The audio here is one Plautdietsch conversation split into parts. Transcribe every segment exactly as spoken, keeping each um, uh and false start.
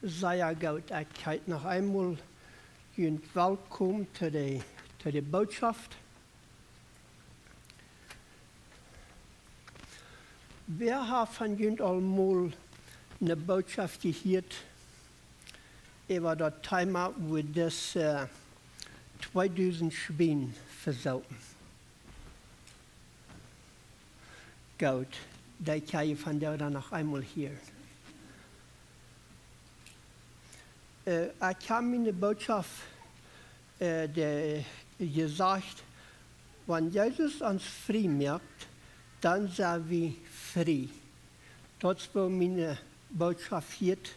Sea goot, ekj heet noch eemol junt welkom to de, to de Bootschoft. Wäa haft von junt aul mol ne Bootschoft jehieet äwa daut Thema, wua dise, äh, tweedusent Schwien vesopen? Goot, dan kjenn jie von doa dan noch eemol hieren. Äh, ekj hab miene Bootschoft, äh, de, jesajcht, wan Jesus ons frie moakt, dan sent wie frie. Daut es woo miene Bootschoft hieet,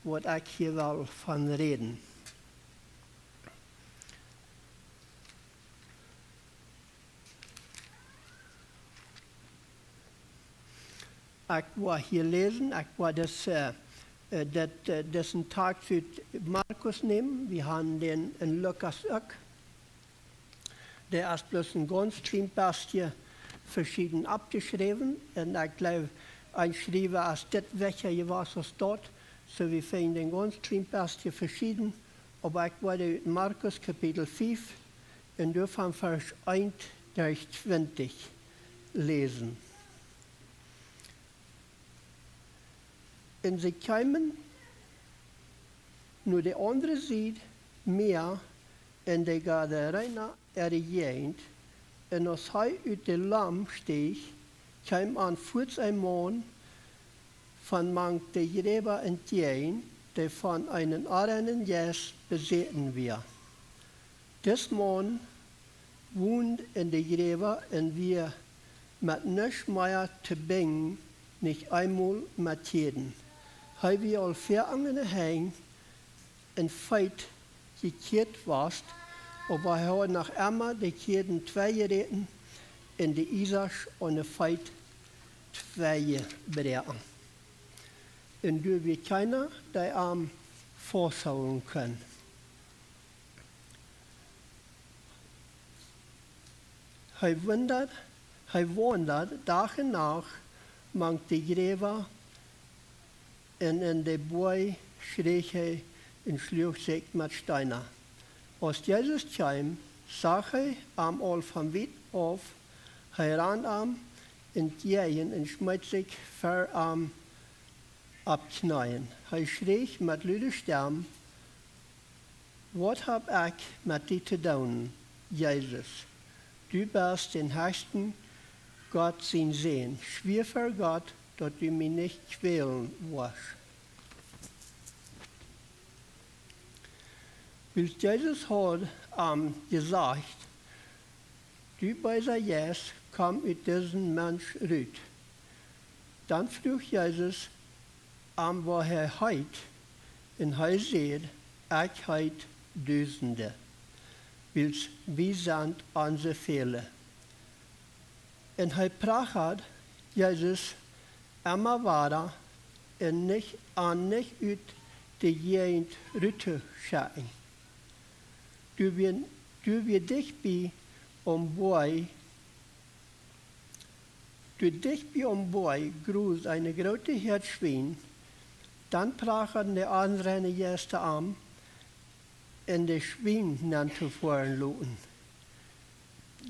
waut ekj hia well von räden. Ekj woa hia läsen, ekj woa dis, äh, äh, dit, äh, disen Tekst ut Markus nämen. Wie haben dän en Lukas uk. Dee es bloos een gaunz kjlien bät veschieden oppjeschräwen. Un ekj jleew, een Schriewa es dit wajchjewast aus daut. Soo, wie finjen dän gaunz kjlien bät veschieden. Oba ekj woa ut Markus Kapitel fief un doa von Varsch eent derch twintich läsen. Un see kjeemen no de aundre Sied Mäa en de Gadarena äare Jäajent, un aus hee ut de Lamp steech, kjeem am fuaz een Maun von mank de Jräwa entjäajen, dee von eenen onreinen Jeist besäten wia. Dis Maun wond en de Jräwa un wia met nuscht mea to binjen, nich eemol met Kjäden. Hee wia aul väa aun de Henj un Feet jekjädt jewast, oba hee haud noch emma de Kjäden tweijjeräten un de Iesasch aun de Feet tweijjebroaken. Un doa wia kjeena, dee am fausthoolen kunn. Hee waundad, hee waundad Dach un Nacht mank de Jräwa un en de Boaj schräch hee un schluach sikj met Steena. Aus Jesus kjeem, sach hee am aul von wiet auf. Hee rand am entjäajen un schmeet sikj ver am opp Kjneeen. Hee schräch met lude Stemm: "Waut hab ekj met die to doonen, Jesus? Du best dän hechsten Gott sien Sän. Schwia ver Gott, daut du mie nich kjwälen woascht." Wiels Jesus haud am jesajcht: "Du beesa Jeist, komm ut disen Mensch rut." Dan fruach Jesus am, woo hee heet, un hee säd: "Ekj heet Dusende, wiels wie sent onse väle." Un hee prachad Jesus emma wada, un nich, an nich ut de Jäajent rut to schekjen. Doa wia, doa wia dicht bie aum Boaj, doa dicht bie aum Boaj grosd eene groote Häad Schwien. Dan prachaden de onreine Jeista am, en de Schwien nenn to foaren loten.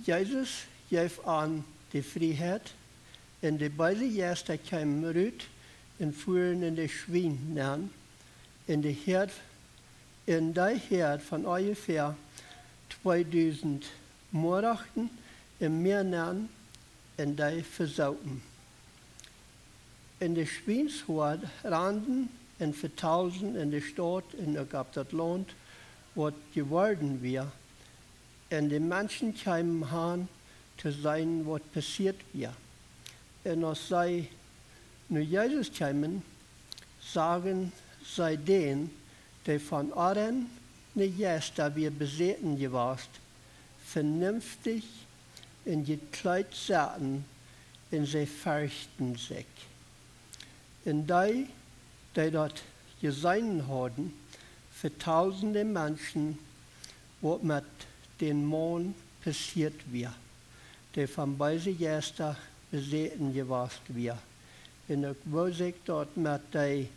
Jesus jeef an de Frieheit, un de beese Jeista kjeemen rut un fuaren en de Schwien nenn, en de Häad, en dee Häad von onjefäa tweedusent moachten un mea nenn, un dee vesopen. Un de Schwienshoad randen un vetalden en de Staut un uk opp daut Launt, waut jeworden wia. Un de Menschen kjeemen han to seenen, waut passieet wia. Un aus see no Jesus kjeemen, sagen see dän, dee von onreine Jeista wia besäten jewast, venenftich un jekjleet sitten, un see ferchten sikj. Un dee, dee daut jeseenen hauden, vetalden de Menschen, waut met dän Maun passieet wia, dee von beese Jeista besäten jewast wia, un uk woo sikj daut met dee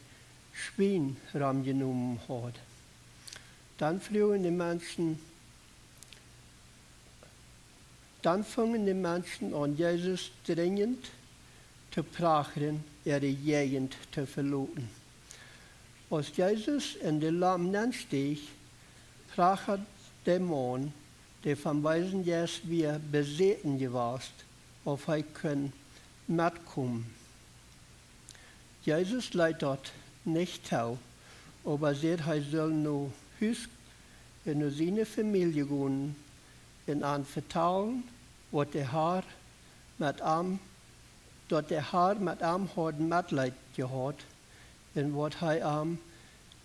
Schwien romjenomen haud. Dan fruagen de Menschen, dan fungen de Menschen aun, Jesus drinjent to prachren, äare Jäajent to veloten. Aus Jesus en de Lam nensteech, prachad de Maun, dee vom beesen Jeist wia besäten jewast, auf hee kunn metkomen. Jesus leet daut nich too, oba säd, hee sull no Hus un no siene Famielje gonen un an vetalen, waut de Har met am, daut de Har met am haud Metleet jehaut un waut hee am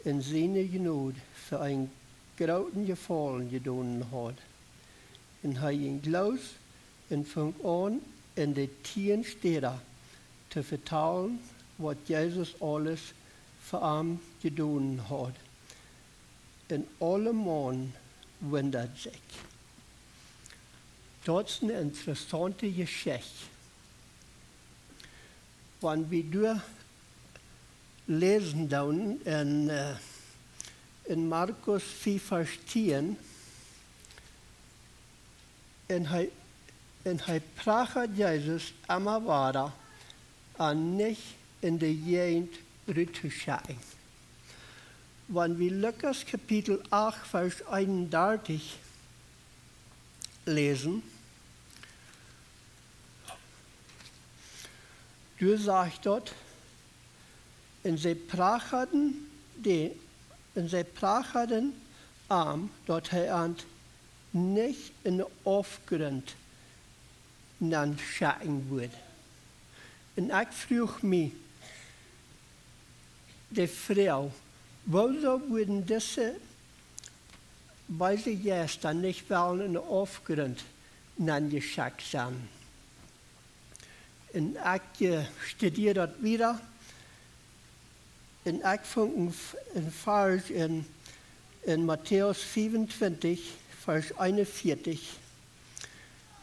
en siene Jnod fa eenen grooten Jefaulen jedonen haud. Un hee jinkj loos un funk aun, en de tieen Städa to vetalen, waut Jesus aules fa am jedonen haud. Un aulemaun wundaden sikj. Daut es eene interessaunte Jeschicht. Wan wie doa läsen doonen en, äh, en Markus fief Varsch tieen, un hee, un hee prachad Jesus emma wada aun, nich en de Jäajent rut to schekjen. Wan wie Lukas Kapitel acht, Varsch eenundartich läsen, doa sajcht daut: Un see prachaden de, un see prachaden am, daut hee an nich en dän Aufgrunt nenschekjen wudd. Un ekj fruach mie de Froag, wuarom wudden dise beese Jeista nich wellen en dän Aufgrunt nenjeschekjt sennen? Un ekj, äh, studieed daut wieda. Un ekj funk een V-, een Varsch en, en Matäus fiefentwintich, Varsch eenunvieetich.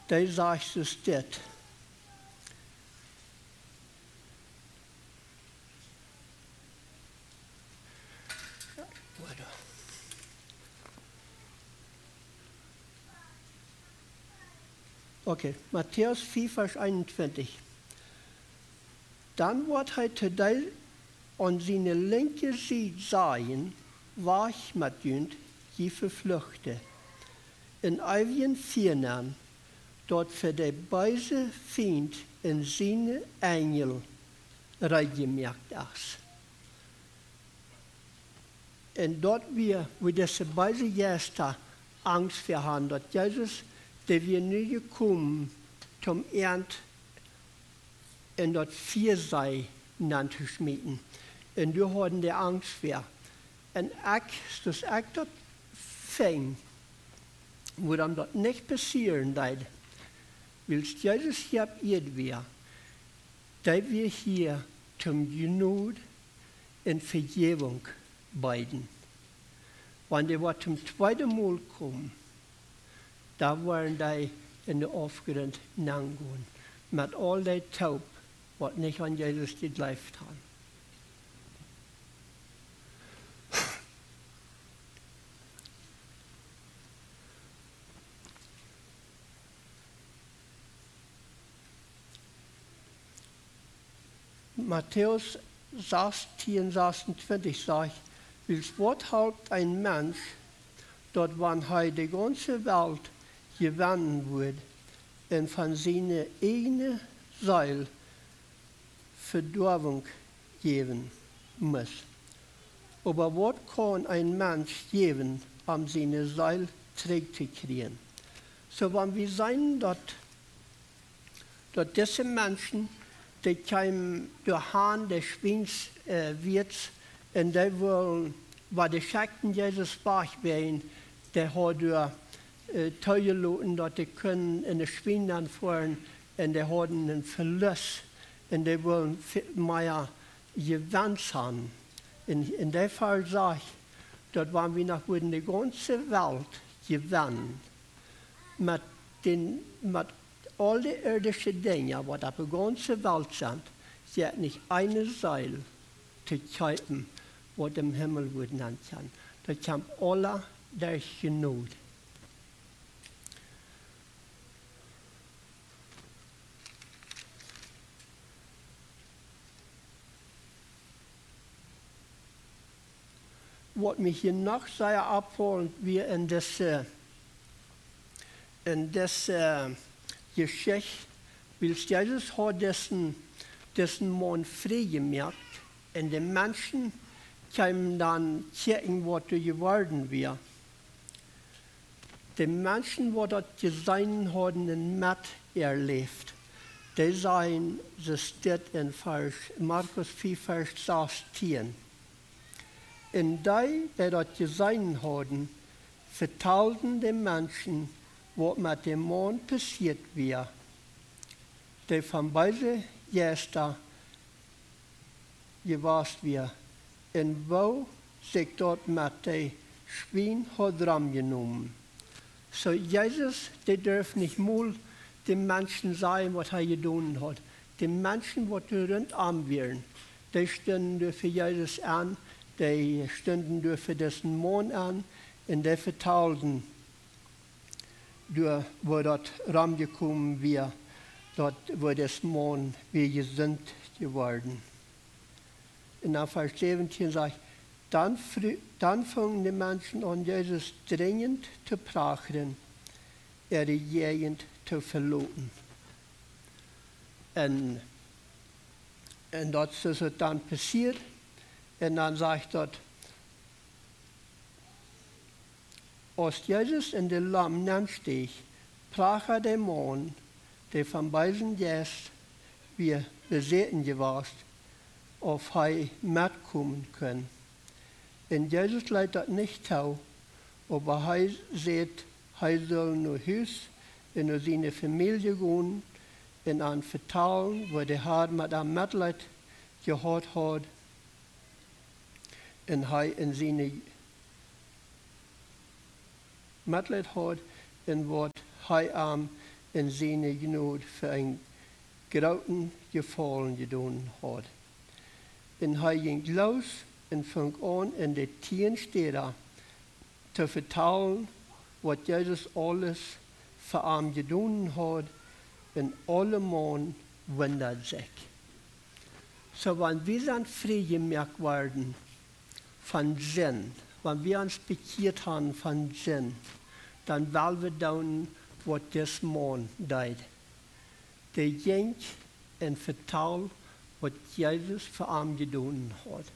Dee sajcht soo dit. Okay, Matäus fief, Varsch eenunvieetich. Dan woat hee to dee aun siene linkje Sied sajen: Wajch met junt, jie Vefluchte, en eewjet Fia, daut fa dän beesen Fient un siene Enjel reed jemoakt es. Un daut wia, wua dise beese Jeista Angst fa hauden, daut Jesus, dee wia nu jekomen, om an en daut Fia nenn to schmieten. Un doa hauden dee Angst fa. Un ekj, soo aus ekj daut funk, wuarom daut nich passieren deed, wiels Jesus hia opp Ieed wia, dee wia hia om Jnod un Vejäwunk beeden. Wan dee woat toom tweeden Mol komen, dan woaren dee en dän Aufgrunt nengonen, met aul dee toop, waut nich aun Jesus jejleeft hauden. Matäus sastieen, sasuntwintich sajcht: Wiels waut halpt een Mensch, daut wan hee de gaunze Welt jewennen wudd un von siene ieejne Seel Vedoawunk jäwen mott? Oba waut kaun een Mensch jäwen, om siene Seel trigj to kjrieen? Soo, wan wie seenen daut daut dise Menschen, dee kjeemen doa han, de Schwiensch, äh, Wieets, un dee wullen, wua dee schekjten Jesus wajch wäajen, dee haud doa, äh, toojeloten, daut dee kunnen en de Schwien nenfoaren, un dee hauden een Velust, un dee wullen ve-, mea Jewenn han. Un, un dee Varsch sajcht, daut wan wie noch wudden de gaunze Welt jewennen, met dän, met aul de irdische Dinja, waut opp de gaunze Welt sent, jeit nich eene Seel to kjeepen, waut em Himmel woat nenn kjennen. Daut kjemt aula derch Jnod. Waut mie hia noch sea oppfaulen wia en dise, en dise Jeschicht, wiels Jesus haud disen, disen Maun frie jemoakt un de Menschen kjeemen dan kjikjen, waut doa jeworden wia. De Menschen, waut daut jeseenen hauden un met erläft, dee säden, soo steit en Varsch, Markus fief, Varsch sastieen: Un dee, dee daut jeseenen hauden, vetalden de Menschen, waut met dän Maun passieet wia, dee von beese Jeista jewast wia, un woo sikj daut met de Schwien haud romjenomen. Soo Jesus, dee durf nich mol de Menschen sajen, waut hee jedonen haud. De Menschen, waut doa runtom wieren, dee stunden doa fa Jesus aun, dee stunden doa fa disen Maun aun, un dee vetalden doa, woo daut romjekomen wia, daut, woo dis Maun wia jesunt jeworden. Un dan Varsch säwentieen sajcht: Dan fru-, dan fungen de Menschen aun, Jesus drinjent to prachren, äare Jäajent to veloten. Un, un daut es daut dan passieet. Un dan sajcht daut: Aus Jesus en de Lamm nenstieech, prachad de Maun, dee von beesen Jeist wia besäten jewast, auf hee metkomen kunn. Un Jesus leet daut nich too, oba hee säd, hee sull no Hus un no siene Famielje gonen un an vetalen, woo de Har met am Metleet jehaut haud, un hee en siene Metleet haud, un waut hee am en siene Jnod fa een grooten Jefaulen jedonen haud. Un hee jinkj loos un funk aun en de tieen Städa to vetalen, waut Jesus aules fa am jedonen haud, un aulemaun wundad sikj. Soo, wan wie sent frie jemoakt worden von Sind, wan wie ons bekjieet haben von Sind, dan well wie doonen, waut dis Maun deed. Dee jinkj un vetald, waut Jesus fa am jedonen haud.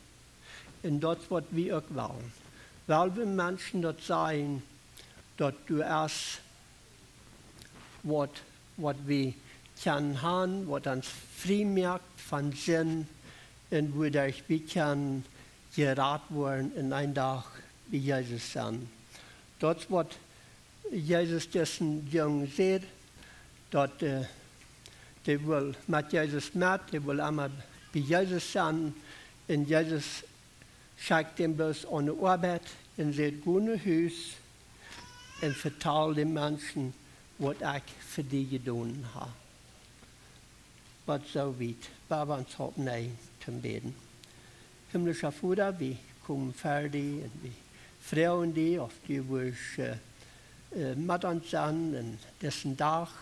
Un daut, waut wie uk wellen. Well wie Menschen daut sajen, daut doa es waut, waut wie kjennen haben, waut ons frie moakt von Sind, un wuaderch wie kjennen jerat woaren un een Dach bie Jesus sennen. Daut es waut Jesus disen Jung säd, daut, äh, dee wull met Jesus met, dee wull emma bie Jesus sennen. Un Jesus schekjt am bloos aun de Oabeit un sajcht: Go no Hus un vetal de Menschen, waut ekj fa die jedonen hab. Waut soo wiet, woa wie ons oppnäajen toom bäden. Himmlischa Voda, wie komen ver die un wie froagen die, auf du wurscht, äh, äh, met ons sennen en disen Dach.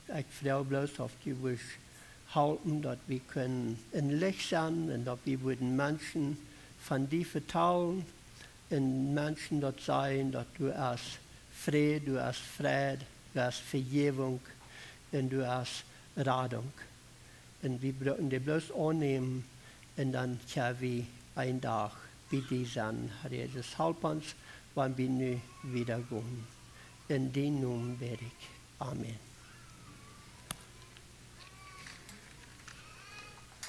Ekj froag bloos, auf du wurscht halpen, daut wie kunnen een Licht sennen un daut wie wudden Menschen von die vetalen un Menschen daut sajen, daut doa es Fräd, doa es Fräd, doa es Vejäwunk un doa es Radunk. Un wie brucken dee bloos aunnämen un dan kjenn wie een Dach bie die sennen. Har Jesus, halp ons, wan wie nu wieda gonen. En dienen Nomen bäd ekj. Amen.